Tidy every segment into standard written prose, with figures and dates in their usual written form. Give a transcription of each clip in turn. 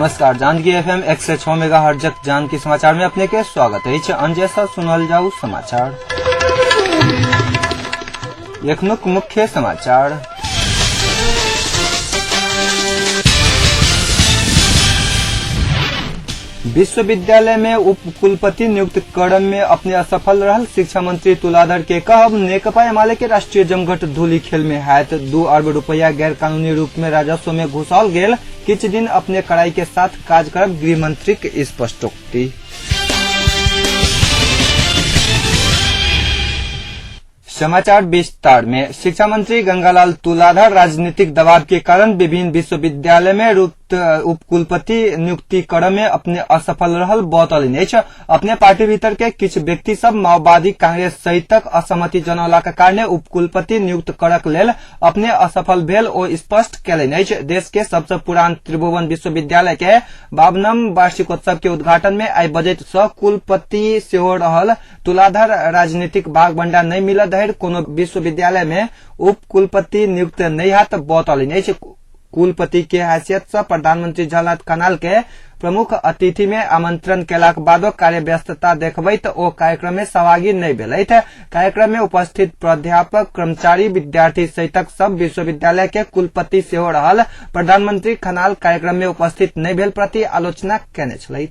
नमस्कार, Janaki FM 106 mega हर्जक Janaki समाचार में अपने के स्वागत अछि। अंजे से सुनल जाऊ समाचार। एखनुक मुख्य समाचार। विश्वविद्यालय में उपकुलपति नियुक्त क्रम में अपने असफल रहल शिक्षा मंत्री तुलाधर के कहब। नेकपा एमाले के राष्ट्रीय जमघट धूली खेल में हैत। 2 अरब रुपया गैर कानूनी रूप में राजस्व में घुसाओल गेल। किछु दिन अपने कड़ाई के साथ काज करब, गृहमंत्री के स्पष्टोक्ति। समाचार विस्तार में। शिक्षा मंत्री गंगालाल तुलाधर राजनीतिक दबाव के कारण विभिन्न विश्वविद्यालय में उपकुलपति नियुक्ति क्रम में अपने असफल रहल बतौलनि अछि। अपने पार्टी भीतर के किछु व्यक्ति सब माओवादी कांग्रेस सहितक असहमति जनौलाक कारणे उपकुलपति नियुक्त करक लेल अपने असफल भेल ओ स्पष्ट केलनि अछि। देश के सबसे पुरान त्रिभुवन विश्वविद्यालय के 52 वार्षिकोत्सव के उद्घाटन में आइ बजैत सहकुलपति सेहो रहल तुलाधर राजनीतिक भागबंडा नहि मिलत धरि कोनो विश्वविद्यालय में उपकुलपति नियुक्त नहि हैत बतौलनि अछि। कुलपति के हैसियत से प्रधानमंत्री झलनाथ खनाल के प्रमुख अतिथि में आमंत्रण केलाक बादो कार्य व्यस्तता देखबैत ओ कार्यक्रम में सहभागी नहि भेलथि। कार्यक्रम में उपस्थित प्राध्यापक, कर्मचारी, विद्यार्थी सहितक सब विश्वविद्यालय के कुलपति सेहो रहल प्रधानमंत्री खनाल कार्यक्रम में उपस्थित नहि भेल प्रति आलोचना केने छलथि।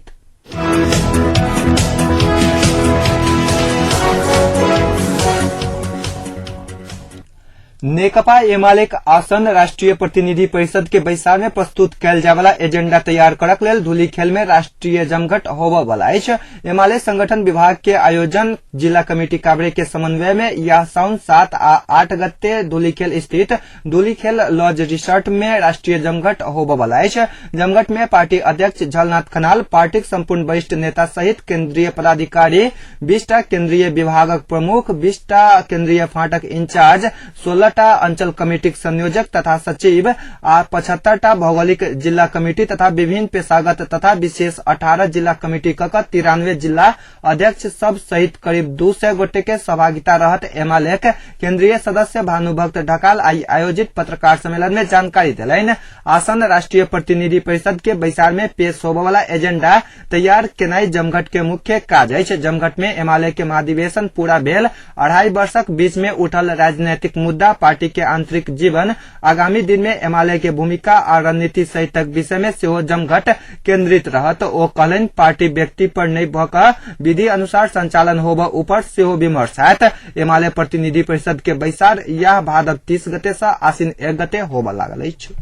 नेकपा एमालेक आसन राष्ट्रीय प्रतिनिधि परिषद के बैसार में प्रस्तुत कैल जायवाला एजेंडा तैयार करक लेल धूलिखेल में राष्ट्रीय जमघट होबय वाला अछि। एमाले संगठन विभाग के आयोजन जिला कमेटी काभ्रे के समन्वय में यह साउन 7 आ 8 गते धूलिखेल स्थित धूलिखेल लॉज रिसोर्ट में राष्ट्रीय जमघट होबय वाला अछि। जमघट में पार्टी अध्यक्ष झलनाथ खनाल, पार्टीक संपूर्ण वरिष्ठ नेता सहित केंद्रीय पदाधिकारी, 20टा केंद्रीय विभागक प्रमुख, 20टा केंद्रीय फाटक इंचार्ज, 16टा अंचल कमिटीक संयोजक तथा सचिव आ 75टा भौगोलिक जिला कमिटी तथा विभिन्न पेशागत तथा विशेष 18 जिला कमिटी क 93 जिला अध्यक्ष सब सहित करीब 200 गोटे के सहभागिता रहत एमालेक केंद्रीय सदस्य भानुभक्त ढकाल आई आयोजित पत्रकार सम्मेलन में जानकारी देलनि। आसन राष्ट्रीय प्रतिनिधि परिषद के बैसार में पेश होबयवला एजेंडा तैयार केनाइ जमघट के मुख्य काज अछि। जमघट में एमाले के महाधिवेशन पूरा भेल 2.5 वर्षक बीच में उठल राजनीतिक मुद्दा, पार्टी के आंतरिक जीवन, आगामी दिन में एमाले के भूमिका आ रणनीति सहितक विषय में सेहो जमघट केंद्रित रहत। ओ कहलनि पार्टी व्यक्ति पर नहि भऽ कऽ विधि अनुसार संचालन होबय ऊपर सेहो विमर्श हैत। एमाले प्रतिनिधि परिषद के बैसार यह भादव 30 गते से आश्विन 1 गते होबय लागल अछि।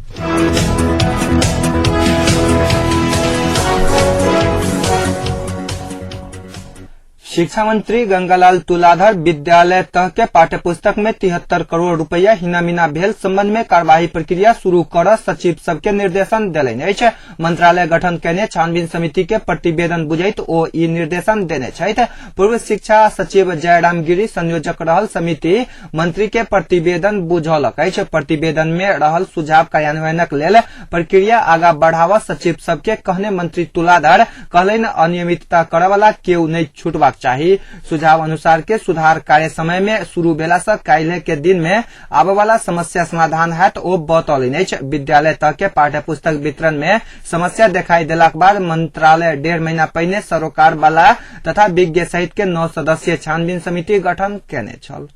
शिक्षा मंत्री गंगालाल तुलाधर विद्यालय तह के पाठ्य पुस्तक में 73 करोड़ रुपया हिनामिना भेल संबंध में कार्यवाही प्रक्रिया शुरू कर सचिव सबके निर्देशन देलनि अछि। मंत्रालय गठन केने छानबीन समिति के प्रतिवेदन बुझैत ओ ई निर्देशन देने छथि। पूर्व शिक्षा सचिव जयराम गिरी संयोजक रहल समिति मंत्री के प्रतिवेदन बुझौलक अछि। प्रतिवेदन में रहल सुझाव कार्यान्वयनक लेल प्रक्रिया आगा बढ़ावा सचिव सबके कहने मंत्री तुलाधर कहलनि अनियमितता करऽवला केओ नहि छूटबाक चाही। सुझाव अनुसार के सुधार कार्य समय में शुरू भेला से काल्हि के दिन में आबय वाला समस्या समाधान हैत ओ बतौलनि अछि। विद्यालय तह के पाठ्य पुस्तक वितरण में समस्या देखाई देलाक बाद मंत्रालय 1.5 महीना पहिने सरोकार वाला तथा विज्ञ सहित के 9 सदस्यीय छानबीन समिति गठन केने छल।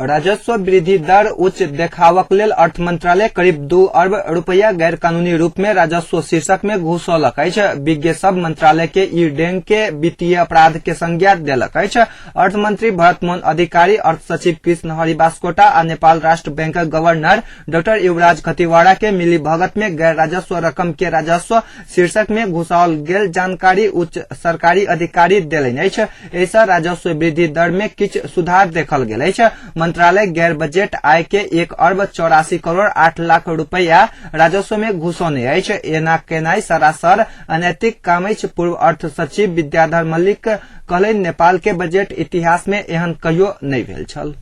राजस्व वृद्धि दर उच्च देखावक लेल अर्थ मंत्रालय करीब 2 अरब रुपया गैर कानूनी रूप में राजस्व शीर्षक में घुसौलक अछि। विज्ञ सब मंत्रालय के ई डेंग के वित्तीय अपराध के संज्ञा देलक अछि। अर्थ मंत्री भरत मोहन अधिकारी, अर्थ सचिव कृष्ण हरि बास्कोटा आ नेपाल राष्ट्र बैंकक गवर्नर डॉक्टर युवराज खतिवाड़ा के मिली भगत में गैर राजस्व रकम के राजस्व शीर्षक में घुसाओल गेल जानकारी उच्च सरकारी अधिकारी देलनि अछि। एहिसँ राजस्व वृद्धि दर में किछु सुधार देखल गेल अछि। मंत्रालय गैर बजट आय के 1 अरब 84 करोड़ 8 लाख रुपया राजस्व में घुसौने अछि। एना केनाइ सरासर अनैतिक काम अछि। पूर्व अर्थ सचिव विद्याधर मल्लिक कहलनि नेपाल के बजट इतिहास में एहन कहियो नहि भेल छल।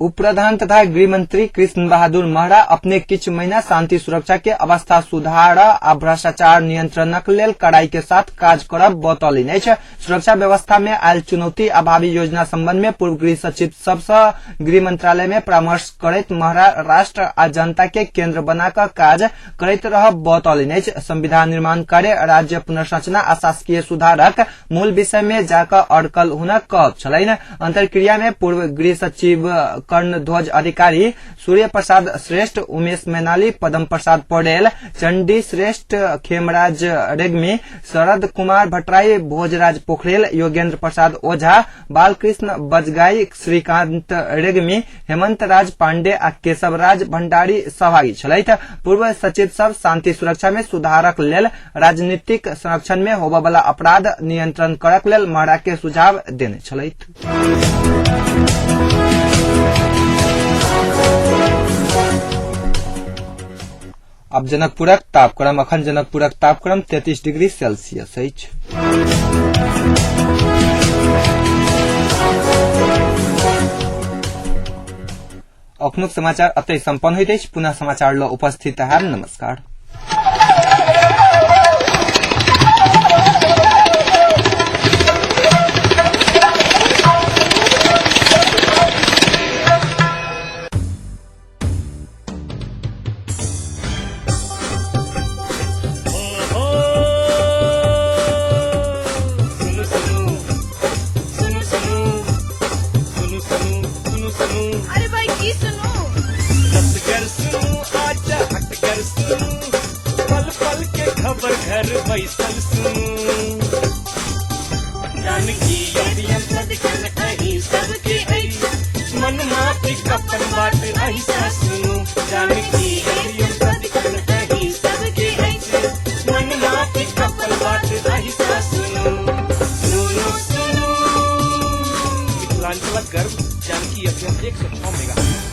उप प्रधान तथा गृहमंत्री कृष्ण बहादुर महरा अपने किछु महीना शांति सुरक्षा के अवस्था सुधार आ भ्रष्टाचार नियंत्रणक लेल कड़ाई के साथ काज करब बतौलनि अछि। सुरक्षा व्यवस्था में आयल चुनौती आ भावी योजना संबंध में पूर्व गृह सचिव सब सँ गृह मंत्रालय में परामर्श करैत महरा राष्ट्र आ जनता के केंद्र बना कऽ काज करैत रहब बतौलनि अछि। संविधान निर्माण कार्य, राज्य पुनर्संरचना आ शासकीय सुधारक मूल विषय में जाकऽ अड़कल हुनक कहब छलनि। अंतर्क्रिया में पूर्व गृह सचिव कर्ण ध्वज अधिकारी, सूर्य प्रसाद श्रेष्ठ, उमेश मैनाली, पदम प्रसाद पौडेल, चंडी श्रेष्ठ, खेमराज रेग्मी, शरद कुमार भट्टराई, भोजराज पोखरेल, योगेंद्र प्रसाद ओझा, बालकृष्ण बजगाई, श्रीकांत रेग्मी, हेमंत राज पांडे आ केशवराज भंडारी सहभागी छलथि। पूर्व सचिव सब शांति सुरक्षा में सुधारक लेल राजनीतिक संरक्षण में होबयवला अपराध नियंत्रण करक लेल महरा के सुझाव देने छलथि। अब जनकपुरक तापक्रम। अखन जनकपुरक तापक्रम 33 डिग्री सेल्सियस अछि। अखनुक समाचार अतै सम्पन्न होइत अछि। पुनः समाचार ल उपस्थित हैब। नमस्कार। सुनु सुनु सुनु सुनु सुनु सुनु सुनु सुनु। अरे भाई की सुनू? कर सुनू, आजा हट कर सुनू, पल पल के खबर घर बैसल सुनू। जानकी अभियन सदखन अही सबके अछि, मन माफिक अपन बात ऐसा सुनू। जानकी अभियन सदखन अही सबके अछि, मन माफिक अपन बात ऐसा सुनू। सुनू सुनू, मिथिलांचलक गर्व जानकी एफएम 106 मेगा।